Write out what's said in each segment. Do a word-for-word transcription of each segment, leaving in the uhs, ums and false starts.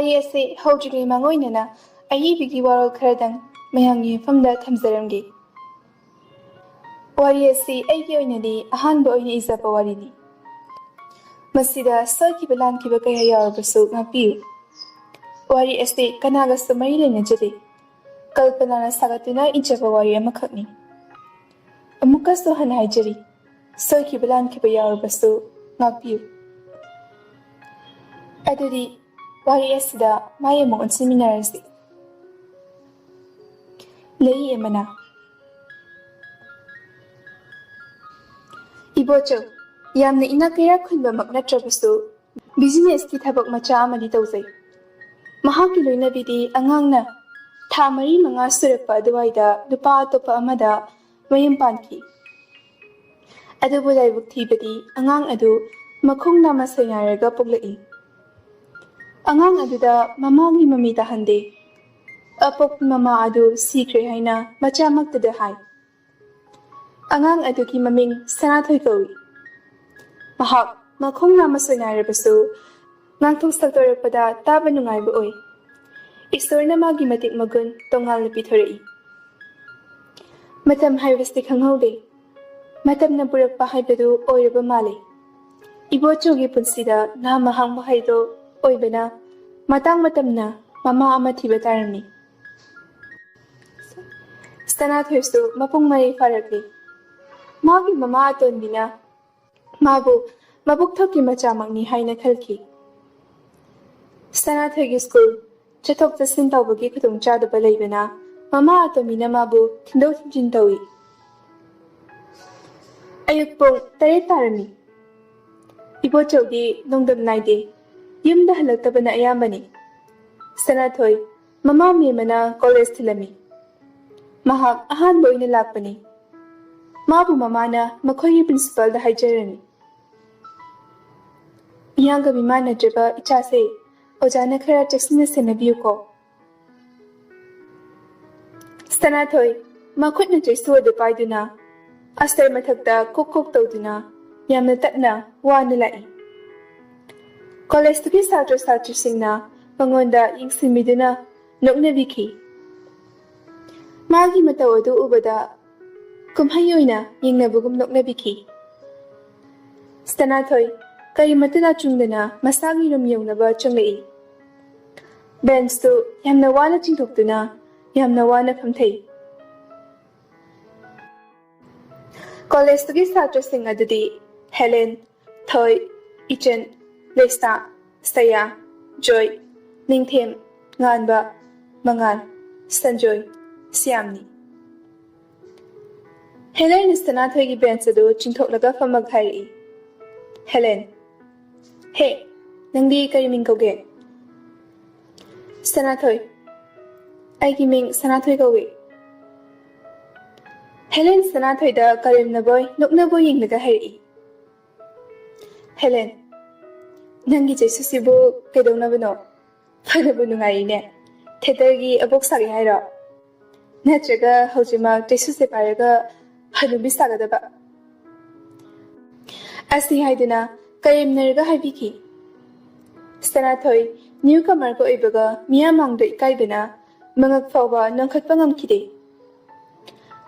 ꯋꯥꯔꯤ ꯑꯁꯤ ꯍꯧꯗ꯭ꯔꯤꯉꯩ ꯃꯥꯡꯑꯣꯏꯅꯅ ꯑꯏꯕꯒꯤ ꯋꯥꯔꯣꯜ ꯈꯔꯗꯪ ꯃꯌꯥꯝꯒꯤ ꯃꯐꯝꯗ ꯊꯝꯖꯔꯝꯒꯦ꯫ ꯋꯥꯔꯤ ꯑꯁꯤ ꯑꯩꯒꯤ ꯑꯣꯏꯅꯗꯤ ꯑꯍꯥꯟꯕ ꯑꯣꯏꯅ ꯏꯖꯕ ꯋꯥꯔꯤꯅꯤ꯫ ꯃꯁꯤꯗ ꯁꯣꯏꯈꯤꯕ ꯂꯥꯟꯈꯤꯕ ꯀꯌꯥ ꯌꯥꯎꯔꯕꯁꯨ ꯉꯥꯛꯄꯤꯌꯨ꯫ ꯋꯥꯔꯤ ꯑꯁꯤ ꯀꯅꯥꯒꯁꯨ ꯃꯔꯤ ꯂꯩꯅꯖꯗꯦ꯫ ꯀꯜꯄꯅꯥꯅ ꯁꯥꯒꯠꯇꯨꯅ ꯏꯖꯕ ꯋꯥꯔꯤ ꯑꯃꯈꯛꯅꯤ꯫ ꯑꯃꯨꯛꯀꯁꯨ ꯍꯟꯅ ꯍꯥꯏꯖꯔꯤ, ꯁꯣꯏꯈꯤꯕ ꯂꯥꯟꯈꯤꯕ ꯌꯥꯎꯔꯕꯁꯨ ꯉꯥꯛꯄꯤꯌꯨ꯫ ꯑꯗꯨꯗꯤ ꯋꯥꯔꯤ ꯑꯁꯤꯗ ꯃꯥꯏ ꯑꯃꯨꯛ ꯑꯣꯟꯁꯤꯟꯃꯤꯟꯅꯔꯁꯤ꯫ ꯂꯩꯏ ꯑꯃꯅ, ꯏꯕꯣꯆꯧ, ꯌꯥꯝꯅ ꯏꯅꯥꯛ ꯀꯩꯔꯥꯛ ꯈꯨꯟꯕꯃꯛ ꯅꯠꯇ꯭ꯔꯕꯁꯨ businessꯀꯤ ꯊꯕꯛ ꯃꯆꯥ ꯑꯃꯗꯤ ꯇꯧꯖꯩ꯫ ꯃꯍꯥꯛꯀꯤ ꯂꯣꯏꯅꯕꯤꯗꯤ ꯑꯉꯥꯡꯅ ꯊꯥ ꯃꯔꯤ ꯃꯉꯥ ꯁꯨꯔꯛꯄ ꯑꯗꯨꯋꯥꯏꯗ ꯅꯨꯄꯥ ꯑꯇꯣꯞꯄ ꯑꯃꯗ ꯃꯌꯨꯝ ꯄꯥꯟꯈꯤ꯫ ꯑꯗꯨꯕꯨ ꯂꯥꯏꯕꯛ ꯊꯤꯕꯗꯤ ꯑꯉꯥꯡ ꯑꯗꯨ ꯃꯈꯣꯡ ꯅꯥꯝꯃ ꯁꯣꯏꯅꯥꯏꯔꯒ ꯄꯣꯛꯂꯛꯏ꯫ ꯑꯉꯥꯡ ꯑꯗꯨꯗ ꯃꯃꯥꯒꯤ ꯃꯃꯤ ꯇꯥꯍꯟꯗꯦ꯫ ꯑꯄꯣꯛꯄ ꯃꯃꯥ ꯑꯗꯨ ꯁꯤꯈ꯭ꯔꯦ ꯍꯥꯏꯅ ꯃꯆꯥꯃꯛꯇꯗ ꯍꯥꯏ꯫ ꯑꯉꯥꯡ ꯑꯗꯨꯒꯤ ꯃꯃꯤꯡ ꯁꯅꯥꯊꯣꯏ ꯀꯧꯏ꯫ ꯃꯍꯥꯛ ꯃꯈꯣꯡ ꯅꯥꯝꯃ ꯁꯣꯏꯅꯥꯏꯔꯕꯁꯨ ꯉꯥꯡꯊꯣꯛ ꯁꯛꯇꯣꯔꯛꯄꯗ ꯇꯥꯕ ꯅꯨꯡꯉꯥꯏꯕ ꯑꯣꯏ꯫ ꯏꯁꯣꯔꯅ ꯃꯥꯒꯤ ꯃꯇꯤꯛ ꯃꯒꯨꯟ ꯇꯣꯉꯥꯟꯅ ꯄꯤꯊꯣꯔꯛꯏ꯫ ꯃꯇꯝ ꯍꯥꯏꯕꯁꯤ ꯈꯪꯍꯧꯗꯦ꯫ ꯃꯇꯝꯅ ꯄꯨꯔꯛꯄ ꯍꯥꯏꯕꯗꯨ ꯑꯣꯏꯔꯕ ꯃꯥꯜꯂꯦ꯫ ꯏꯕꯣꯆꯧꯒꯤ ꯄꯨꯟꯁꯤꯗ ꯅꯍꯥ ꯃꯍꯥꯡꯕ ꯍꯥꯏꯗꯣ ꯑꯣꯏꯕꯅ ꯃꯇꯥꯡ ꯃꯇꯝꯅ ꯃꯃꯥ ꯑꯃ ꯊꯤꯕ ꯇꯥꯔꯝꯃꯤ꯫ ꯁꯅꯥꯊꯣꯏꯁꯨ ꯃꯄꯨꯡ ꯃꯔꯩ ꯐꯥꯔꯛꯂꯤ꯫ ꯃꯥꯒꯤ ꯃꯃꯥ ꯑꯇꯣꯟꯕꯤꯅ ꯃꯥꯕꯨ ꯃꯕꯨꯛ ꯊꯣꯛꯀꯤ ꯃꯆꯥꯃꯛꯅꯤ ꯍꯥꯏꯅ ꯈꯜꯈꯤ꯫ ꯁꯅꯥꯊꯣꯏꯒꯤ ꯁ꯭ꯀꯨꯜ ꯆꯠꯊꯣꯛ ꯆꯠꯁꯤꯟ ꯇꯧꯕꯒꯤ ꯈꯨꯗꯣꯡꯆꯥꯗꯕ ꯂꯩꯕꯅ ꯃꯃꯥ ꯑꯇꯣꯝꯕꯤꯅ ꯃꯥꯕꯨ ꯊꯤꯟꯗꯣꯛ ꯊꯤꯟꯖꯤꯟ ꯇꯧꯏ꯫ ꯑꯌꯨꯛ ꯄꯨꯡ ꯇꯔꯦꯠ ꯇꯥꯔꯝꯃꯤ꯫ ꯏꯕꯣꯆꯧꯗꯤ ꯅꯣꯡꯗꯝ ꯅꯥꯏꯗꯦ꯫ ꯌꯨꯝꯗ ꯍꯜꯂꯛꯇꯕꯅ ꯑꯌꯥꯝꯕꯅꯤ꯫ ꯁꯅꯥꯊꯣꯏ ꯃꯃꯥ ꯃꯦꯝꯃꯅ ꯀꯣꯂꯦꯖ ꯊꯤꯜꯂꯝꯃꯤ꯫ ꯃꯍꯥꯛ ꯑꯍꯥꯟꯕ ꯑꯣꯏꯅ ꯂꯥꯛꯄꯅꯤ꯫ ꯃꯥꯕꯨ ꯃꯃꯥꯅ ꯃꯈꯣꯏꯒꯤ ꯄ꯭ꯔꯤꯟꯁꯤꯄꯥꯜꯗ ꯍꯥꯏꯖꯔꯝꯃꯤ꯫ ꯏꯌꯥꯡꯒ ꯃꯤꯃꯥꯟꯅꯗ꯭ꯔꯕ ꯏꯆꯥꯁꯦ ꯑꯣꯖꯥꯅ ꯈꯔ ꯆꯦꯛꯁꯤꯟꯅ ꯁꯦꯟꯅꯕꯤꯌꯨꯀꯣ꯫ ꯁꯅꯥꯊꯣꯏ ꯃꯈꯨꯠꯅ ꯆꯩꯁꯨ ꯑꯗꯨ ꯄꯥꯏꯗꯨꯅ ꯑꯁꯇꯔ ꯃꯊꯛꯇ ꯀꯣꯛ ꯀꯣꯛ ꯇꯧꯗꯨꯅ ꯌꯥꯝꯅ ꯇꯞꯅ ꯋꯥꯅ ꯂꯥꯛꯏ꯫ ꯀꯣꯂꯦꯖꯇꯨꯒꯤ ꯁꯥꯇ꯭ꯔ ꯁꯥꯇ꯭ꯔꯤꯁꯤꯡꯅ ꯃꯉꯣꯟꯗ ꯌꯦꯡꯁꯤꯟꯕꯤꯗꯨꯅ ꯅꯣꯛꯅꯕꯤꯈꯤ꯫ ꯃꯥꯒꯤ ꯃꯇꯧ ꯑꯗꯨ ꯎꯕꯗ ꯀꯨꯝꯍꯩ ꯑꯣꯏꯅ ꯌꯦꯡꯅꯕꯒꯨꯝ ꯅꯣꯛꯅꯕꯤꯈꯤ꯫ ꯁꯅꯥꯊꯣꯏ ꯀꯔꯤꯃꯠꯇ ꯂꯥꯆꯨꯡꯗꯅ ꯃꯁꯥꯒꯤ ꯔꯨꯝ ꯌꯧꯅꯕ ꯆꯪꯂꯛꯏ꯫ ꯕꯦꯟꯁꯇꯨ ꯌꯥꯝꯅ ꯋꯥꯅ ꯆꯤꯡꯊꯣꯛꯇꯨꯅ ꯌꯥꯝꯅ ꯋꯥꯅ ꯐꯝꯊꯩ꯫ ꯀꯣꯂꯦꯖꯇꯨꯒꯤ ꯁꯥꯇ꯭ꯔꯁꯤꯡ ꯑꯗꯨꯗꯤ ꯍꯦꯂꯦꯟ, ꯊꯣꯏ, ꯏꯆꯟ, ꯂꯦꯁꯇꯥ, ꯁꯌꯥ, ꯖꯣꯏ, ꯅꯤꯡꯊꯦꯝ, ꯉꯥꯟꯕ, ꯃꯉꯥꯜ, ꯁꯟꯖꯣꯏ, ꯁ꯭ꯌꯥꯝꯅꯤ꯫ ꯍꯦꯂꯦꯟꯅ ꯁꯅꯥꯊꯣꯏꯒꯤ ꯕꯦꯟꯁ ꯑꯗꯨ ꯆꯤꯡꯊꯣꯛꯂꯒ ꯐꯝꯃꯒ ꯍꯥꯏꯔꯛꯏ, "ꯍꯦꯂꯦꯟ, ꯍꯦ, ꯅꯪꯗꯤ ꯀꯔꯤ ꯃꯤꯡ ꯀꯧꯒꯦ?" "ꯁꯅꯥꯊꯣꯏ꯫ ꯑꯩꯒꯤ ꯃꯤꯡ ꯁꯅꯥꯊꯣꯏ ꯀꯧꯏ꯫" ꯍꯦꯂꯦꯟ ꯁꯅꯥꯊꯣꯏꯗ ꯀꯔꯦꯝꯅꯕꯣꯏ ꯅꯣꯛꯅꯕꯣꯏ ꯌꯦꯡꯂꯒ ꯍꯥꯏꯔꯛꯏ, "ꯍꯦꯂꯦꯟ, ꯅꯪꯒꯤ ꯆꯩꯁꯨꯁꯤꯕꯨ ꯀꯩꯗꯧꯅꯕꯅꯣ? ꯐꯅꯕꯨ ꯅꯨꯡꯉꯥꯏꯔꯤꯅꯦ꯫ ꯊꯦꯇꯔꯒꯤ ꯑꯕꯣꯛ ꯁꯥꯒꯦ ꯍꯥꯏꯔꯣ? ꯅꯠꯇ꯭ꯔꯒ ꯍꯧꯖꯤꯛꯃꯛ ꯆꯩꯁꯨꯁꯦ ꯄꯥꯏꯔꯒ ꯍꯅꯨꯕꯤ ꯁꯥꯒꯗꯕ?" ꯑꯁꯤ ꯍꯥꯏꯗꯨꯅ ꯀꯔꯦꯝꯅꯔꯒ ꯍꯥꯏꯕꯤꯈꯤ꯫ ꯁꯅꯥꯊꯣꯏ ꯅ꯭ꯌꯨ ꯀꯃꯔꯒ ꯑꯣꯏꯕꯒ ꯃꯤꯌꯥꯝ ꯃꯥꯡꯗ ꯏꯀꯥꯏꯕꯅ ꯃꯉꯛ ꯐꯥꯎꯕ ꯅꯣꯟꯈꯠꯄ ꯉꯝꯈꯤꯗꯦ꯫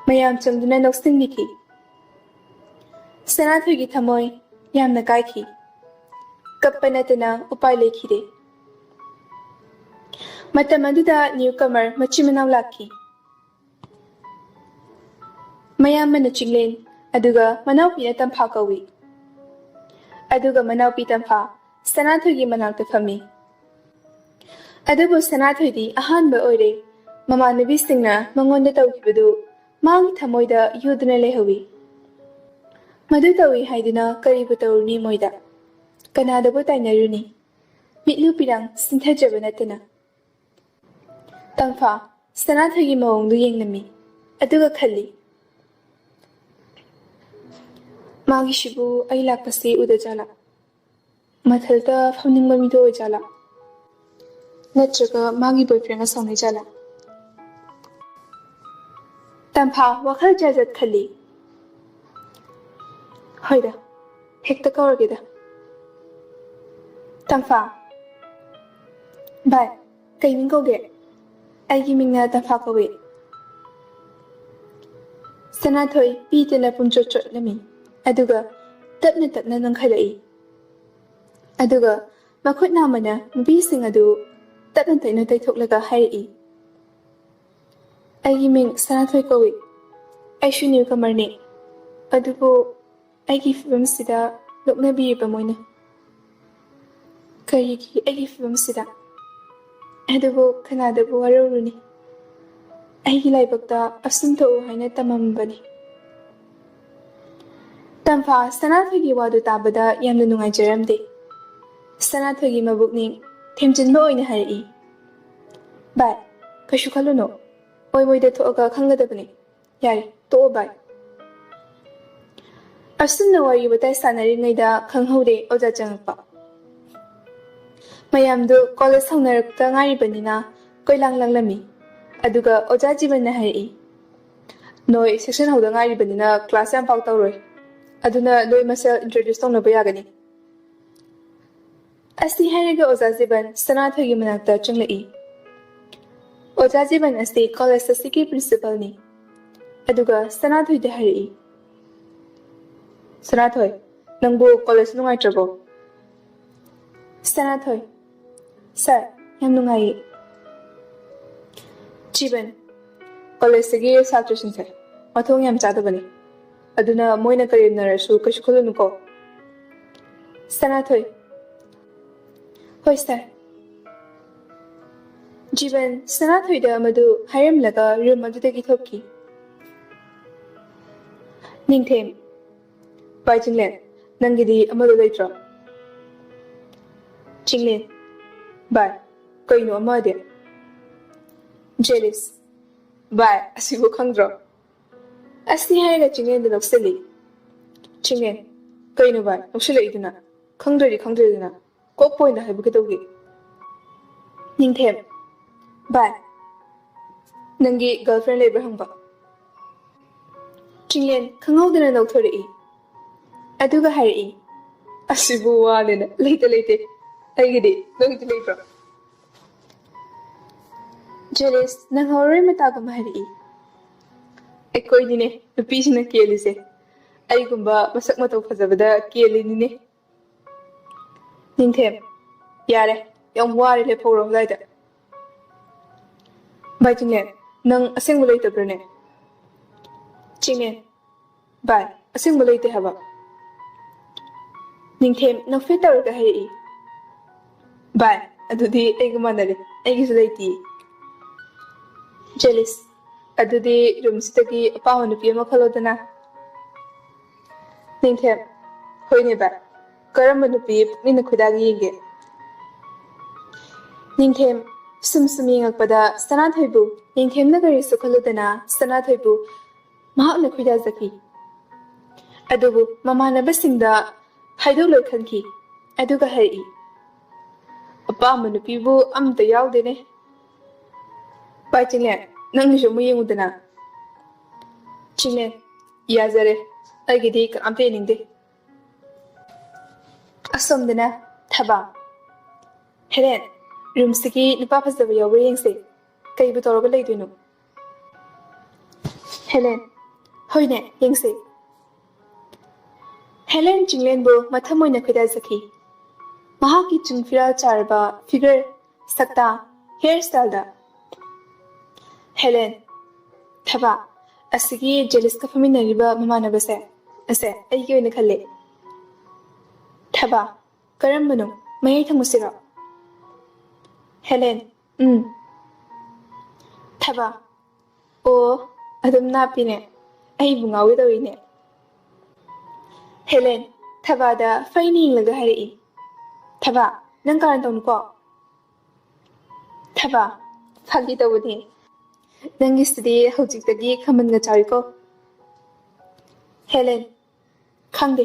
ꯃꯌꯥꯝ ꯆꯪꯗꯨꯅ ꯅꯣꯛꯁꯤꯟꯕꯤꯈꯤ꯫ ꯁꯅꯥꯊꯣꯏꯒꯤ ꯊꯃꯣꯏ ꯌꯥꯝꯅ ꯀꯥꯏꯈꯤ꯫ ꯀꯞꯄ ꯅꯠꯇꯅ ꯎꯄꯥꯏ ꯂꯩꯈꯤꯗꯦ꯫ ꯃꯇꯝ ꯑꯗꯨꯗ ꯅ꯭ꯌꯨ ꯀꯃꯔ ꯃꯆꯤꯟ ꯃꯅꯥꯎ ꯂꯥꯛꯈꯤ꯫ ꯃꯌꯥꯝꯕꯅ ꯆꯤꯡꯂꯦꯟ, ꯑꯗꯨꯒ ꯃꯅꯥꯎꯄꯤꯅ ꯇꯝꯐꯥ ꯀꯧꯏ꯫ ꯑꯗꯨꯒ ꯃꯅꯥꯎꯄꯤ ꯇꯝꯐꯥ ꯁꯅꯥꯊꯣꯏꯒꯤ ꯃꯅꯥꯛꯇ ꯐꯝꯃꯤ꯫ ꯑꯗꯨꯕꯨ ꯁꯅꯥꯊꯣꯏꯗꯤ ꯑꯍꯥꯟꯕ ꯑꯣꯏꯔꯦ꯫ ꯃꯃꯥꯟꯅꯕꯤꯁꯤꯡꯅ ꯃꯉꯣꯟꯗ ꯇꯧꯈꯤꯕꯗꯨ ꯃꯥꯒꯤ ꯊꯃꯣꯏꯗ ꯌꯨꯗꯨꯅ ꯂꯩꯍꯧꯏ꯫ ꯃꯗꯨ ꯇꯧꯏ ꯍꯥꯏꯗꯨꯅ ꯀꯔꯤꯕꯨ ꯇꯧꯔꯨꯅꯤ ꯃꯣꯏꯗ? ꯀꯅꯥꯗꯕꯨ ꯇꯥꯏꯅꯔꯨꯅꯤ? ꯃꯤꯠꯂꯨ ꯄꯤꯔꯥꯡ ꯁꯤꯟꯊꯖꯕ ꯅꯠꯇꯅ꯫ ꯇꯝꯐꯥ ꯁꯅꯥꯊꯣꯏꯒꯤ ꯃꯑꯣꯡꯗꯨ ꯌꯦꯡꯂꯝꯃꯤ, ꯑꯗꯨꯒ ꯈꯜꯂꯤ, "ꯃꯥꯒꯤꯁꯤꯕꯨ ꯑꯩ ꯂꯥꯛꯄꯁꯤ ꯎꯗ ꯖꯥꯠꯂꯥ? ꯃꯊꯜꯗ ꯐꯝꯅꯤꯡꯕ ꯃꯤꯗꯣ ꯑꯣꯏꯖꯥꯠꯂꯥ? ꯅꯠꯇ꯭ꯔꯒ ꯃꯥꯒꯤ ꯕꯣꯏꯐ꯭ꯔꯦꯟꯒ ꯁꯥꯎꯅꯩ ꯖꯥꯠꯂꯥ?" ꯇꯝꯐꯥ ꯋꯥꯈꯜ ꯖꯥꯠ ꯖꯥꯠ ꯈꯜꯂꯤ꯫ "ꯍꯣꯏꯗ, ꯍꯦꯛꯇ ꯀꯧꯔꯒꯦꯗ꯫ ꯇꯝꯐꯥ, ꯚꯥꯏ, ꯀꯩ ꯃꯤꯡ ꯀꯧꯒꯦ? ꯑꯩꯒꯤ ꯃꯤꯡꯅ ꯇꯝꯐꯥ ꯀꯧꯏ꯫ ꯁꯅꯥꯊꯣꯏ ꯄꯤꯗꯅ ꯄꯨꯝꯆꯣꯠ ꯆꯣꯠꯂꯝꯃꯤ, ꯑꯗꯨꯒ ꯇꯞꯅ ꯇꯞꯅ ꯅꯣꯡꯈꯠꯂꯛꯏ꯫ ꯑꯗꯨꯒ ꯃꯈꯨꯠ ꯅꯥꯝꯃꯅ ꯃꯄꯤꯁꯤꯡ ꯑꯗꯨ ꯇꯞꯅ ꯇꯞꯅ ꯇꯩꯊꯣꯛꯂꯒ ꯍꯥꯏꯔꯛꯏ, "ꯑꯩꯒꯤ ꯃꯤꯡ ꯁꯅꯥꯊꯣꯏ ꯀꯧꯏ꯫ ꯑꯩꯁꯨ ꯅ꯭ꯌꯨ ꯀꯃꯔꯅꯤ꯫ ꯑꯗꯨꯕꯨ ꯑꯩꯒꯤ ꯐꯤꯕꯝꯁꯤꯗ ꯅꯣꯛꯅꯕꯤꯔꯤꯕ ꯃꯣꯏꯅ꯫ ꯀꯔꯤꯒꯤ ꯑꯩꯒꯤ ꯐꯤꯕꯝꯁꯤꯗ? ꯑꯗꯨꯕꯨ ꯀꯅꯥꯗꯕꯨ ꯋꯥꯔꯧꯔꯨꯅꯤ? ꯑꯩꯒꯤ ꯂꯥꯏꯕꯛꯇ ꯑꯁꯨꯝ ꯊꯣꯛꯎ ꯍꯥꯏꯅ ꯇꯝꯃꯝꯕꯅꯤ꯫" ꯇꯝꯐꯥ ꯁꯅꯥꯊꯣꯏꯒꯤ ꯋꯥꯗꯨ ꯇꯥꯕꯗ ꯌꯥꯝꯅ ꯅꯨꯡꯉꯥꯏꯖꯔꯝꯗꯦ꯫ ꯁꯅꯥꯊꯣꯏꯒꯤ ꯃꯕꯨꯛꯅꯤꯡ ꯊꯦꯝꯖꯤꯟꯕ ꯑꯣꯏꯅ ꯍꯥꯏꯔꯛꯏ, "ꯚꯥꯏ, ꯀꯩꯁꯨ ꯈꯜꯂꯨꯅꯨ꯫ ꯑꯣꯏ ꯃꯣꯏꯗ ꯊꯣꯛꯑꯒ ꯈꯪꯒꯗꯕꯅꯤ꯫ ꯌꯥꯔꯦ, ꯇꯣꯛꯑꯣ ꯚꯥꯏ꯫" ꯑꯁꯨꯝꯅ ꯋꯥꯔꯤ ꯋꯥꯇꯥꯏ ꯁꯥꯟꯅꯔꯤꯉꯩꯗ ꯈꯪꯍꯧꯗꯦ ꯑꯣꯖꯥ ꯆꯪꯉꯛꯄ꯫ ꯃꯌꯥꯝꯗꯨ ꯀꯣꯂꯦꯖ ꯍꯧꯅꯔꯛꯇ ꯉꯥꯏꯔꯤꯕꯅꯤꯅ ꯀꯣꯏꯂꯥꯡ ꯂꯥꯡꯂꯝꯃꯤ꯫ ꯑꯗꯨꯒ ꯑꯣꯖꯥ ꯖꯤꯕꯟꯅ ꯍꯥꯏꯔꯛꯏ, "ꯅꯣꯏ ꯁꯦꯛꯁꯟ ꯍꯧꯗ ꯉꯥꯏꯔꯤꯕꯅꯤꯅ ꯀ꯭ꯂꯥꯁ ꯌꯥꯝ ꯄꯥꯛ ꯇꯧꯔꯣꯏ꯫ ꯑꯗꯨꯅ ꯅꯣꯏ ꯃꯁꯦꯜ ꯏꯟꯇ꯭ꯔꯣꯗ꯭ꯌꯨꯁ ꯇꯧꯅꯕ ꯌꯥꯒꯅꯤ꯫" ꯑꯁꯤ ꯍꯥꯏꯔꯒ ꯑꯣꯖꯥ ꯖꯤꯕꯟ ꯁꯅꯥꯊꯣꯏꯒꯤ ꯃꯅꯥꯛꯇ ꯆꯪꯂꯛꯏ꯫ ꯑꯣꯖꯥ ꯖꯤꯕꯟ ꯑꯁꯤ ꯀꯣꯂꯦꯖ ꯑꯁꯤꯒꯤ ꯄ꯭ꯔꯤꯟꯁꯤꯄꯜꯅꯤ꯫ ꯑꯗꯨꯒ ꯁꯅꯥꯊꯣꯏꯗ ꯍꯥꯏꯔꯛꯏ, "ꯁꯅꯥꯊꯣꯏ, ꯅꯪꯕꯨ ꯀꯣꯂꯦꯖ ꯅꯨꯡꯉꯥꯏꯇ꯭ꯔꯕꯣ?" ꯁꯅꯥꯊꯣꯏ, "ꯁꯥꯔ, ꯌꯥꯝ ꯅꯨꯡꯉꯥꯏꯌꯦ꯫" ꯖꯤꯕꯟ, "ꯀꯣꯂꯦꯖꯇꯒꯤ ꯁꯥꯇ꯭ꯔꯁꯤꯡꯁꯦ ꯃꯊꯣꯡ ꯌꯥꯝ ꯆꯥꯗꯕꯅꯤ꯫ ꯑꯗꯨꯅ ꯃꯣꯏꯅ ꯀꯔꯦꯝꯅꯔꯁꯨ ꯀꯩꯁꯨ ꯈꯜꯂꯨꯅꯨꯀꯣ꯫" ꯁꯅꯥꯊꯣꯏ, "ꯍꯣꯏ ꯁꯥꯔ꯫" ꯖꯤꯕꯟ ꯁꯅꯥꯊꯣꯏꯗ ꯃꯗꯨ ꯍꯥꯏꯔꯝꯂꯒ ꯔꯨꯝ ꯑꯗꯨꯗꯒꯤ ꯊꯣꯛꯈꯤ꯫ ꯅꯤꯡꯊꯦꯝ, "ꯚꯥꯏ ꯆꯤꯡꯂꯦꯟ, ꯅꯪꯒꯤꯗꯤ ꯑꯃꯗꯣ ꯂꯩꯇ꯭ꯔꯣ?" ꯆꯤꯡꯂꯦꯟ, "ꯚꯥꯏ, ꯀꯩꯅꯣ ꯑꯃꯗꯤ?" ꯖꯦꯂꯤꯁ, "ꯚꯥꯏ, ꯑꯁꯤꯕꯨ ꯈꯪꯗ꯭ꯔꯣ?" ꯑꯁꯤ ꯍꯥꯏꯔꯒ ꯆꯤꯡꯂꯦꯟꯗ ꯅꯣꯛꯁꯤꯜꯂꯤ꯫ ꯆꯤꯡꯂꯦꯟ, "ꯀꯩꯅꯣ ꯚꯥꯏ, ꯅꯣꯛꯁꯤꯜꯂꯛꯏꯗꯨꯅ? ꯈꯪꯗ꯭ꯔꯗꯤ ꯈꯪꯗ꯭ꯔꯦꯗꯅ꯫ ꯀꯣꯛ ꯄꯣꯏꯟꯗ ꯍꯥꯏꯕ ꯀꯩꯗꯧꯒꯦ?" ꯅꯤꯡꯊꯦꯝ, "ꯚꯥꯏ, ꯅꯪꯒꯤ ꯒꯔꯜꯐ꯭ꯔꯦꯟ ꯂꯩꯕ꯭ꯔꯥ ꯍꯪꯕ꯫" ꯆꯤꯡꯂꯦꯟ ꯈꯪꯍꯧꯗꯅ ꯂꯧꯊꯣꯔꯛꯏ꯫ ꯑꯗꯨꯒ ꯍꯥꯏꯔꯛꯏ, "ꯑꯁꯤꯕꯨ ꯋꯥꯅꯦꯅ, ꯂꯩꯇ ꯂꯩꯇꯦ꯫ ꯑꯩꯒꯤꯗꯤ ꯅꯪꯒꯤꯗꯤ ꯂꯩꯕ꯭ꯔꯣ?" ꯖꯦꯂꯤꯁ, ꯅꯪ ꯍꯧꯔꯣꯏ ꯃꯇꯥꯒꯨꯝ ꯍꯥꯏꯔꯛꯏ꯫ ꯑꯩꯈꯣꯏꯅꯤꯅꯦ ꯅꯨꯄꯤꯁꯤꯡꯅ ꯀꯦꯜꯂꯤꯁꯦ꯫ ꯑꯩꯒꯨꯝꯕ ꯃꯁꯛ ꯃꯇꯧ ꯐꯖꯕꯗ ꯀꯦꯜꯂꯤꯅꯤꯅꯦ꯫ ꯅꯤꯡꯊꯦꯝ, ꯌꯥꯔꯦ, ꯌꯥꯝ ꯋꯥꯔꯦ, ꯂꯦꯞꯍꯧꯔꯣ ꯑꯗꯨꯋꯥꯏꯗ꯫ ꯚꯥꯏ ꯆꯤꯡꯂꯦꯟ, ꯅꯪ ꯑꯁꯦꯡꯕ ꯂꯩꯇꯕ꯭ꯔꯅꯦ? ꯆꯤꯡꯂꯦꯟ, ꯚꯥꯏ, ꯑꯁꯦꯡꯕ ꯂꯩꯇꯦ ꯍꯥꯏꯕ꯫ ꯅꯤꯡꯊꯦꯝ, ꯅꯪ ꯐꯦꯠ ꯇꯧꯔꯒ ꯍꯥꯏꯔꯛꯏ꯫ ꯚꯥꯏ, ꯑꯗꯨꯗꯤ ꯑꯩꯒ ꯃꯥꯟꯅꯔꯦ, ꯑꯩꯒꯤꯁꯨ ꯂꯩꯇꯦ꯫ ꯖꯦꯂꯤꯁ, ꯑꯗꯨꯗꯤ ꯔꯨꯝꯁꯤꯗꯒꯤ ꯑꯄꯥꯝꯕ ꯅꯨꯄꯤ ꯑꯃ ꯈꯜꯂꯣꯗꯅ꯫ ꯅꯤꯡꯊꯦꯝ, ꯍꯣꯏꯅꯦ ꯚꯥꯏ, ꯀꯔꯝꯕ ꯅꯨꯄꯤ ꯄꯨꯛꯅꯤꯡꯅ ꯈꯣꯏꯗꯥꯒꯦ ꯌꯦꯡꯒꯦ꯫ ꯅꯤꯡꯊꯦꯝ, ꯁꯨꯝ ꯁꯨꯝ ꯌꯦꯡꯉꯛꯄꯗ ꯁꯅꯥꯊꯣꯏꯕꯨ, ꯅꯤꯡꯊꯦꯝꯅ ꯀꯔꯤꯁꯨ ꯈꯜꯂꯨꯗꯅ ꯁꯅꯥꯊꯣꯏꯕꯨ ꯃꯍꯥꯛꯅ ꯈꯣꯏꯗꯥꯖꯈꯤ꯫ ꯑꯗꯨꯕꯨ ꯃꯃꯥꯟꯅꯕꯁꯤꯡꯗ ꯍꯥꯏꯗꯣꯛꯂꯣꯏ ꯈꯟꯈꯤ꯫ ꯑꯗꯨꯒ ꯍꯥꯏꯔꯛꯏ, "ꯑꯄꯥꯝꯕ ꯅꯨꯄꯤꯕꯨ ꯑꯝꯇ ꯌꯥꯎꯗꯦꯅꯦ꯫ ꯚꯥꯏ ꯆꯤꯡꯂꯦꯟ, ꯅꯪꯒꯤꯁꯨ ꯑꯃꯨꯛ ꯌꯦꯡꯉꯨꯗꯅ꯫" ꯆꯤꯡꯂꯦꯟ, "ꯌꯥꯖꯔꯦ, ꯑꯩꯒꯤꯗꯤ ꯀꯅꯥꯝꯇ ꯌꯦꯡꯅꯤꯡꯗꯦ꯫" ꯑꯁꯣꯝꯗꯅ ꯊꯕꯥ, "ꯍꯦꯂꯦꯟ, ꯔꯨꯝꯁꯤꯒꯤ ꯅꯨꯄꯥ ꯐꯖꯕ ꯌꯥꯎꯕ꯭ꯔꯥ ꯌꯦꯡꯁꯦ꯫ ꯀꯩꯕꯨ ꯇꯧꯔꯒ ꯂꯩꯗꯣꯏꯅꯣ?" ꯍꯦꯂꯦꯟ, "ꯍꯣꯏꯅꯦ, ꯌꯦꯡꯁꯦ꯫" ꯍꯦꯂꯦꯟ ꯆꯤꯡꯂꯦꯟꯕꯨ ꯃꯊꯃꯣꯏꯅ ꯈꯣꯏꯗꯥꯖꯈꯤ꯫ ꯃꯍꯥꯛꯀꯤ ꯆꯤꯡ ꯐꯤꯔꯥꯜ ꯆꯥꯔꯕ ꯐꯤꯒꯔ, ꯁꯛꯇꯥ, ꯍꯤꯌꯔ ꯁ꯭ꯇꯥꯏꯜꯗ꯫ ꯍꯦꯂꯦꯟ, "ꯊꯕꯥ, ꯑꯁꯤꯒꯤ ꯖꯦꯂꯤꯁꯀ ꯐꯝꯃꯤꯟꯅꯔꯤꯕ ꯃꯃꯥꯟꯅꯕꯁꯦ, ꯑꯁꯦ ꯑꯩꯒꯤ ꯑꯣꯏꯅ ꯈꯜꯂꯦ꯫" ꯊꯕꯥ, "ꯀꯔꯝꯕꯅꯣ? ꯃꯌꯥꯏ ꯊꯪꯕꯁꯤꯔꯣ?" ꯍꯦꯂꯦꯟ, "ꯎꯝ꯫" ꯊꯕꯥ, "ꯑꯣ, ꯑꯗꯨꯝ ꯅꯥꯞꯄꯤꯅꯦ꯫ ꯑꯩꯕꯨ ꯉꯥꯎꯒꯦ ꯇꯧꯔꯤꯅꯦ꯫" ꯍꯦꯂꯦꯟ ꯊꯕꯥꯗ ꯐꯩꯅ ꯌꯦꯡꯂꯒ ꯍꯥꯏꯔꯛꯏ, "ꯊꯕꯥ, ꯅꯪ ꯀꯥꯔꯟ ꯇꯧꯅꯨꯀꯣ꯫" ꯊꯕꯥ, "ꯐꯥꯒꯤ ꯇꯧꯕꯅꯦ꯫ ꯅꯪꯒꯤꯁꯤꯗꯤ ꯍꯧꯖꯤꯛꯇꯒꯤ ꯈꯃꯜꯒ ꯆꯥꯎꯏꯀꯣ꯫" ꯍꯦꯂꯦꯟ, "ꯈꯪꯗꯦ,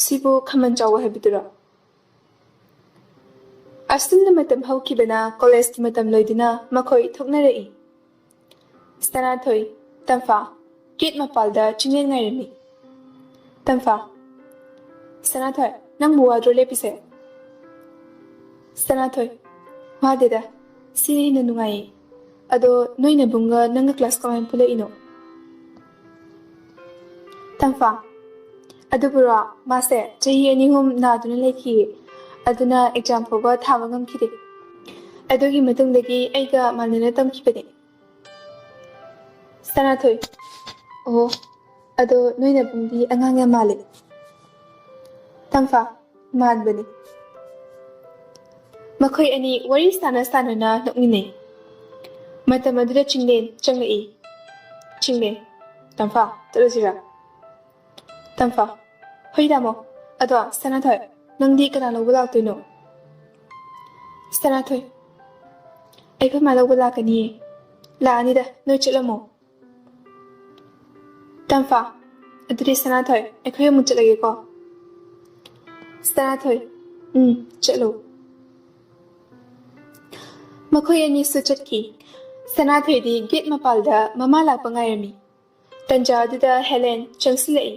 ꯁꯤꯕꯨ ꯈꯃꯜ ꯆꯥꯎꯕ ꯍꯥꯏꯕꯗꯨꯔꯣ?" ꯑꯁꯨꯝꯅ ꯃꯇꯝ ꯍꯧꯈꯤꯕꯅ ꯀꯣꯂꯦꯖꯀꯤ ꯃꯇꯝ ꯂꯣꯏꯗꯨꯅ ꯃꯈꯣꯏ ꯊꯣꯛꯅꯔꯛꯏ꯫ ꯁꯅꯥꯊꯣꯏ, ꯇꯝꯐꯥ, ꯒꯦꯠ ꯃꯄꯥꯜꯗ ꯆꯤꯡꯂꯦꯟ ꯉꯥꯏꯔꯝꯃꯤ꯫ ꯇꯝꯐꯥ, "ꯁꯅꯥꯊꯣꯏ, ꯅꯪꯕꯨ ꯋꯥꯗ꯭ꯔꯣ ꯂꯦꯞꯄꯤꯁꯦ?" ꯁꯅꯥꯊꯣꯏ, "ꯋꯥꯗꯦꯗ, ꯁꯤꯅ ꯍꯦꯟꯅ ꯅꯨꯡꯉꯥꯏꯌꯦ꯫ ꯑꯗꯣ ꯅꯣꯏ ꯅꯕꯨꯡꯒ ꯅꯪꯒ ꯀ꯭ꯂꯥꯁ ꯀꯃꯥꯏꯅ ꯄꯨꯜꯂꯛꯏꯅꯣ? ꯇꯝꯐꯥ, ꯑꯗꯨꯕꯨꯔꯣ, ꯃꯥꯁꯦ ꯆꯍꯤ ꯑꯅꯤ ꯑꯍꯨꯝ ꯅꯥꯗꯨꯅ ꯂꯩꯈꯤꯌꯦ꯫ ꯑꯗꯨꯅ ꯑꯦꯛꯖꯥꯝ ꯐꯥꯎꯕ ꯊꯥꯕ ꯉꯝꯈꯤꯗꯦ꯫ ꯑꯗꯨꯒꯤ ꯃꯇꯨꯡꯗꯒꯤ ꯑꯩꯒ ꯃꯥꯟꯅꯅ ꯇꯝꯈꯤꯕꯅꯦ꯫ ꯁꯅꯥꯊꯣꯏ, ꯑꯣ, ꯑꯗꯣ ꯅꯣꯏ ꯅꯕꯨꯡꯗꯤ ꯑꯉꯥꯡ ꯌꯥꯝ ꯃꯥꯜꯂꯦ꯫ ꯇꯝꯐꯥ, ꯃꯥꯟꯕꯅꯤ꯫ ꯃꯈꯣꯏ ꯑꯅꯤ ꯋꯥꯔꯤ ꯁꯥꯟꯅ ꯁꯥꯟꯅꯅ ꯅꯣꯛꯃꯤꯟꯅꯩ꯫ ꯃꯇꯝ ꯑꯗꯨꯗ ꯆꯤꯡꯂꯦꯟ ꯆꯪꯂꯛꯏ꯫ ꯆꯤꯡꯂꯦꯟ, ꯇꯝꯐꯥ, ꯆꯠꯂꯁꯤꯔ? ꯇꯝꯐꯥ, ꯍꯣꯏ ꯇꯥꯃꯣ꯫ ꯑꯗꯣ ꯁꯅꯥꯊꯣꯏ, ꯅꯪꯗꯤ ꯀꯅꯥ ꯂꯧꯕ ꯂꯥꯛꯇꯣꯏꯅꯣ? ꯁꯅꯥꯊꯣꯏ, ꯑꯩꯈꯣꯏ ꯃꯥ ꯂꯧꯕ ꯂꯥꯛꯀꯅꯤꯌꯦ꯫ ꯂꯥꯛꯑꯅꯤꯗ, ꯅꯣꯏ ꯆꯠꯂꯝꯃꯣ꯫ ꯇꯝꯐꯥ, ꯑꯗꯨꯗꯤ ꯁꯅꯥꯊꯣꯏ, ꯑꯩꯈꯣꯏ ꯑꯃꯨꯛ ꯆꯠꯂꯒꯦꯀꯣ꯫ ꯁꯅꯥꯊꯣꯏ, ꯎꯝ, ꯆꯠꯂꯣ꯫ ꯃꯈꯣꯏ ꯑꯅꯤꯁꯨ ꯆꯠꯈꯤ꯫ ꯁꯅꯥꯊꯣꯏꯗꯤ ꯒꯦꯠ ꯃꯄꯥꯜꯗ ꯃꯃꯥ ꯂꯥꯛꯄ ꯉꯥꯏꯔꯝꯃꯤ꯫ ꯇꯟꯖꯥ ꯑꯗꯨꯗ ꯍꯦꯂꯦꯟ ꯆꯪꯁꯤꯜꯂꯛꯏ꯫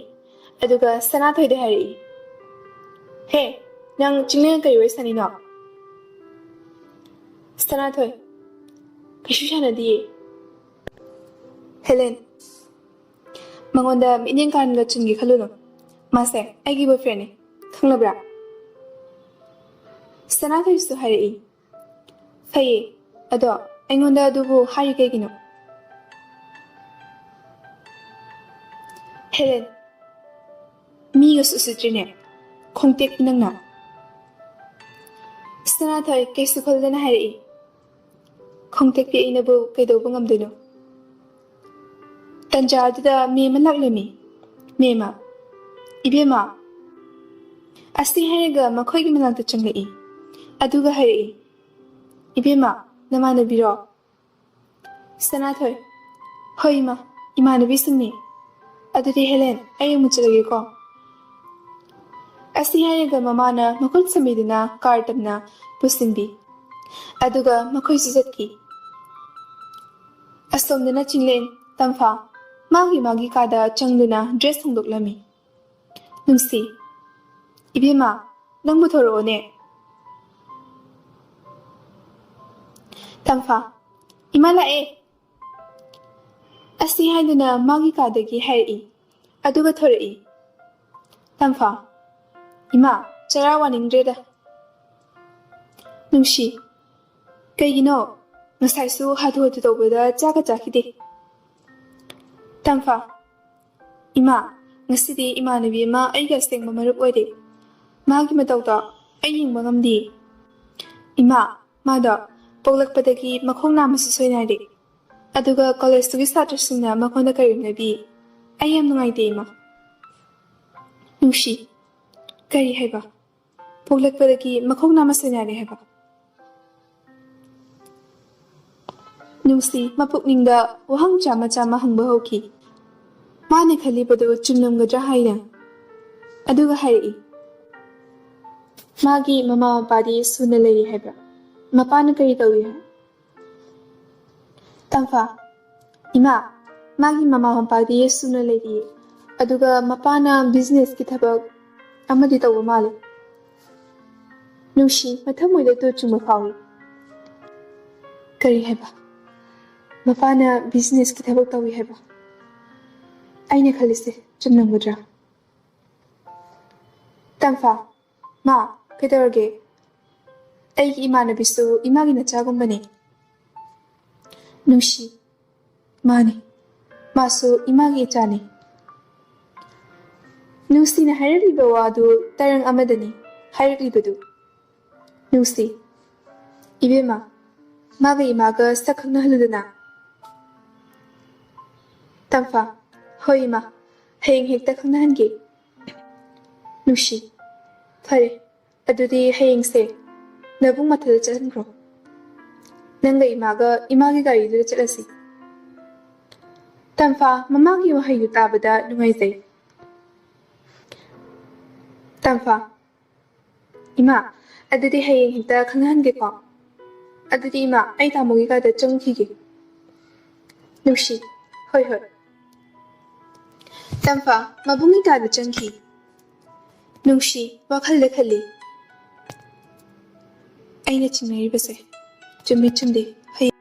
ꯑꯗꯨꯒ ꯁꯅꯥꯊꯣꯏꯗ ꯍꯥꯏꯔꯛꯏ, "ꯍꯦ, ꯅꯪ ꯆꯤꯡꯂꯦꯟꯒ ꯀꯔꯤ ꯋꯥꯔꯤ ꯁꯥꯅꯤꯅꯣ?" ꯁꯅꯥꯊꯣꯏ, "ꯀꯩꯁꯨ ꯁꯥꯟꯅꯗꯤꯌꯦ꯫" ꯍꯦꯂꯦꯟ, "ꯃꯉꯣꯟꯗ ꯃꯤꯠꯌꯦꯡ ꯀꯥꯔꯟꯒ ꯆꯤꯡꯒꯦ ꯈꯜꯂꯨꯅꯨ꯫ ꯃꯥꯁꯦ ꯑꯩꯒꯤ ꯕꯣꯏꯐ꯭ꯔꯦꯟꯅꯦ, ꯈꯪꯂꯕ꯭ꯔꯥ?" ꯁꯅꯥꯊꯣꯏꯁꯨ ꯍꯥꯏꯔꯛꯏ, "ꯐꯩꯌꯦ, ꯑꯗꯣ ꯑꯩꯉꯣꯟꯗ ꯑꯗꯨꯕꯨ ꯍꯥꯏꯔꯤ ꯀꯩꯒꯤꯅꯣ?" ꯍꯦꯂꯦꯟ, "ꯃꯤꯒꯁꯨ ꯎꯁꯤꯠꯇ꯭ꯔꯤꯅꯦ, ꯈꯣꯡꯇꯦꯛ ꯅꯪꯅ꯫" ꯁꯅꯥꯊꯣꯏ ꯀꯩꯁꯨ ꯈꯜꯗꯅ ꯍꯥꯏꯔꯛꯏ, "ꯈꯣꯡꯇꯦꯛꯄꯤ ꯑꯩꯅꯕꯨ ꯀꯩꯗꯧꯕ ꯉꯝꯗꯣꯏꯅꯣ?" ꯇꯟꯖꯥ ꯑꯗꯨꯗ ꯃꯦꯝ ꯑꯃ ꯂꯥꯛꯂꯝꯃꯤ꯫ ꯃꯦꯝ ꯑꯃ, "ꯏꯕꯦꯝꯃ," ꯑꯁꯤ ꯍꯥꯏꯔꯒ ꯃꯈꯣꯏꯒꯤ ꯃꯅꯥꯛꯇ ꯆꯪꯂꯛꯏ꯫ ꯑꯗꯨꯒ ꯍꯥꯏꯔꯛꯏ, "ꯏꯕꯦꯝꯃ, ꯅꯃꯥꯟꯅꯕꯤꯔꯣ?" ꯁꯅꯥꯊꯣꯏ, "ꯍꯣꯏ ꯏꯃꯥ, ꯏꯃꯥꯟꯅꯕꯤꯁꯤꯡꯅꯤ꯫ ꯑꯗꯨꯗꯤ ꯍꯦꯂꯦꯟ, ꯑꯩ ꯑꯃꯨꯛ ꯆꯠꯂꯒꯦꯀꯣ꯫" ꯑꯁꯤ ꯍꯥꯏꯔꯒ ꯃꯃꯥꯅ ꯃꯈꯨꯠ ꯁꯝꯕꯤꯗꯨꯅ ꯀꯥꯔ ꯇꯝꯅ ꯄꯨꯁꯤꯟꯕꯤ꯫ ꯑꯗꯨꯒ ꯃꯈꯣꯏꯁꯨ ꯆꯠꯈꯤ꯫ ꯑꯁꯣꯝꯗꯅ ꯆꯤꯡꯂꯦꯟ, ꯇꯝꯐꯥ ꯃꯥꯒꯤ ꯃꯥꯒꯤ ꯀꯥꯗ ꯆꯪꯗꯨꯅ ꯗ꯭ꯔꯦꯁ ꯍꯣꯡꯗꯣꯛꯂꯝꯃꯤ꯫ ꯅꯨꯡꯁꯤ, "ꯏꯕꯦꯝꯃ, ꯅꯪꯕꯨ ꯊꯣꯔꯛꯑꯣꯅꯦ꯫" ꯇꯝꯐꯥ, "ꯏꯃꯥ ꯂꯥꯛꯑꯦ!" ꯑꯁꯤ ꯍꯥꯏꯗꯨꯅ ꯃꯥꯒꯤ ꯀꯥꯗꯒꯤ ꯍꯥꯏꯔꯛꯏ꯫ ꯑꯗꯨꯒ ꯊꯣꯔꯛꯏ꯫ ꯇꯝꯐꯥ, "ꯏꯃꯥ, ꯆꯔꯥ ꯋꯥꯅꯤꯡꯗ꯭ꯔꯦꯗ꯫" ꯅꯨꯡꯁꯤ, "ꯀꯩꯒꯤꯅꯣ? ꯉꯁꯥꯏꯁꯨ ꯍꯥꯊꯨ ꯍꯥꯊꯨ ꯇꯧꯕꯗ ꯆꯥꯒ ꯆꯥꯈꯤꯗꯦ꯫" ꯇꯝꯐꯥ, "ꯏꯃꯥ, ꯉꯁꯤꯗꯤ ꯏꯃꯥꯟꯅꯕꯤ ꯑꯃ ꯑꯩꯒ ꯑꯁꯦꯡꯕ ꯃꯔꯨꯞ ꯑꯣꯏꯔꯦ꯫ ꯃꯥꯒꯤ ꯃꯇꯧꯗꯣ ꯑꯩ ꯌꯦꯡꯕ ꯉꯝꯗꯦ꯫ ꯏꯃꯥ, ꯃꯥꯗꯣ ꯄꯣꯛꯂꯛꯄꯗꯒꯤ ꯃꯈꯣꯡ ꯅꯥꯝꯃꯁꯨ ꯁꯣꯏꯅꯥꯏꯔꯦ꯫ ꯑꯗꯨꯒ ꯀꯣꯂꯦꯖꯇꯨꯒꯤ ꯁꯥꯇ꯭ꯔꯁꯤꯡꯅ ꯃꯉꯣꯟꯗ ꯀꯔꯦꯝꯅꯕꯤ꯫ ꯑꯩ ꯌꯥꯝ ꯅꯨꯡꯉꯥꯏꯇꯦ, ꯏꯃꯥ꯫" ꯅꯨꯡꯁꯤ, "ꯀꯔꯤ ꯍꯥꯏꯕ? ꯄꯣꯛꯂꯛꯄꯗꯒꯤ ꯃꯈꯣꯡ ꯅꯥꯝꯃ ꯁꯣꯏꯅꯥꯏꯔꯦ ꯍꯥꯏꯕ?" ꯅꯨꯡꯁꯤ ꯃꯄꯨꯛꯅꯤꯡꯗ ꯋꯥꯍꯪ ꯆꯥꯝꯃ ꯆꯥꯝꯃ ꯍꯪꯕ ꯍꯧꯈꯤ꯫ ꯃꯥꯅ ꯈꯜꯂꯤꯕꯗꯨ ꯆꯨꯝꯂꯝꯒꯗ꯭ꯔꯥ ꯍꯥꯏꯅ꯫ ꯑꯗꯨꯒ ꯍꯥꯏꯔꯛꯏ, "ꯃꯥꯒꯤ ꯃꯃꯥ ꯃꯄꯥꯗꯤ ꯁꯨꯅ ꯂꯩꯔꯤ ꯍꯥꯏꯕ꯭ꯔꯥ? ꯃꯄꯥꯅ ꯀꯔꯤ ꯇꯧꯏ ꯍꯥꯏ?" ꯇꯝꯐꯥ, "ꯏꯃꯥ, ꯃꯥꯒꯤ ꯃꯃꯥ ꯃꯄꯥꯗꯤ ꯁꯨꯅ ꯂꯩꯔꯤ, ꯑꯗꯨꯒ ꯃꯄꯥꯅ ꯕꯤꯖꯤꯅꯦꯁꯀꯤ ꯊꯕꯛ ꯑꯃꯗꯤ ꯇꯧꯕ ꯃꯥꯜꯂꯤ꯫" ꯅꯨꯡꯁꯤ ꯃꯊꯃꯣꯏꯗ ꯇꯨ ꯆꯨꯡꯕ ꯐꯥꯎꯏ꯫ "ꯀꯔꯤ ꯍꯥꯏꯕ? ꯃꯄꯥꯅ ꯕꯤꯖꯤꯅꯦꯁꯀꯤ ꯊꯕꯛ ꯇꯧꯏ ꯍꯥꯏꯕ? ꯑꯩꯅ ꯈꯜꯂꯤꯁꯦ ꯆꯨꯝꯂꯝꯒꯗ꯭ꯔꯥ?" ꯇꯝꯐꯥ, "ꯃꯥ, ꯀꯩꯗꯧꯔꯒꯦ? ꯑꯩꯒꯤ ꯏꯃꯥꯟꯅꯕꯤꯁꯨ ꯏꯃꯥꯒꯤ ꯅꯆꯥꯒꯨꯝꯕꯅꯤ꯫" ꯅꯨꯡꯁꯤ, "ꯃꯥꯅꯤ, ꯃꯥꯁꯨ ꯏꯃꯥꯒꯤ ꯏꯆꯥꯅꯤ꯫" ꯅꯨꯡꯁꯤꯅ ꯍꯥꯏꯔꯛꯂꯤꯕ ꯋꯥꯗꯨ ꯇꯔꯪ ꯑꯃꯗꯅꯤ ꯍꯥꯏꯔꯛꯂꯤꯕꯗꯨ꯫ ꯅꯨꯡꯁꯤ, "ꯏꯕꯦꯝꯃ, ꯃꯥꯒ ꯏꯃꯥꯒ ꯁꯛ ꯈꯪꯅꯍꯜꯂꯨꯗꯅ꯫" ꯇꯝꯐꯥ, "ꯍꯣꯏ ꯏꯃꯥ, ꯍꯌꯦꯡ ꯍꯦꯛꯇ ꯈꯪꯅꯍꯟꯒꯦ꯫" ꯅꯨꯡꯁꯤ, "ꯐꯔꯦ, ꯑꯗꯨꯗꯤ ꯍꯌꯦꯡꯁꯦ ꯅꯕꯨꯡ ꯃꯊꯟꯗ ꯆꯠꯍꯟꯈ꯭ꯔꯣ꯫ ꯅꯪꯒ ꯏꯃꯥꯒ ꯏꯃꯥꯒꯤ ꯒꯥꯔꯤꯗꯨꯗ ꯆꯠꯂꯁꯤ꯫" ꯇꯝꯐꯥ ꯃꯃꯥꯒꯤ ꯋꯥꯍꯩꯗꯨ ꯇꯥꯕꯗ ꯅꯨꯡꯉꯥꯏꯖꯩ꯫ ꯇꯝꯐꯥ, "ꯏꯃꯥ, ꯑꯗꯨꯗꯤ ꯍꯌꯦꯡ ꯍꯦꯛꯇ ꯈꯪꯅꯍꯟꯒꯦꯀꯣ꯫ ꯑꯗꯨꯗꯤ ꯏꯃꯥ, ꯑꯩ ꯇꯥꯃꯣꯒꯤ ꯀꯥꯗ ꯆꯪꯈꯤꯒꯦ꯫" ꯅꯨꯡꯁꯤ, "ꯍꯣꯏ, ꯍꯣꯏ꯫" ꯇꯝꯐꯥ ꯃꯕꯨꯡꯒꯤ ꯀꯥꯗ ꯆꯪꯈꯤ꯫ ꯅꯨꯡꯁꯤ ꯋꯥꯈꯜꯗ ꯈꯜꯂꯤ, "ꯑꯩꯅ ꯆꯤꯡꯅꯔꯤꯕꯁꯦ ꯆꯨꯝꯃꯤ ꯆꯨꯝꯗꯦ, ꯍꯌꯦꯡ"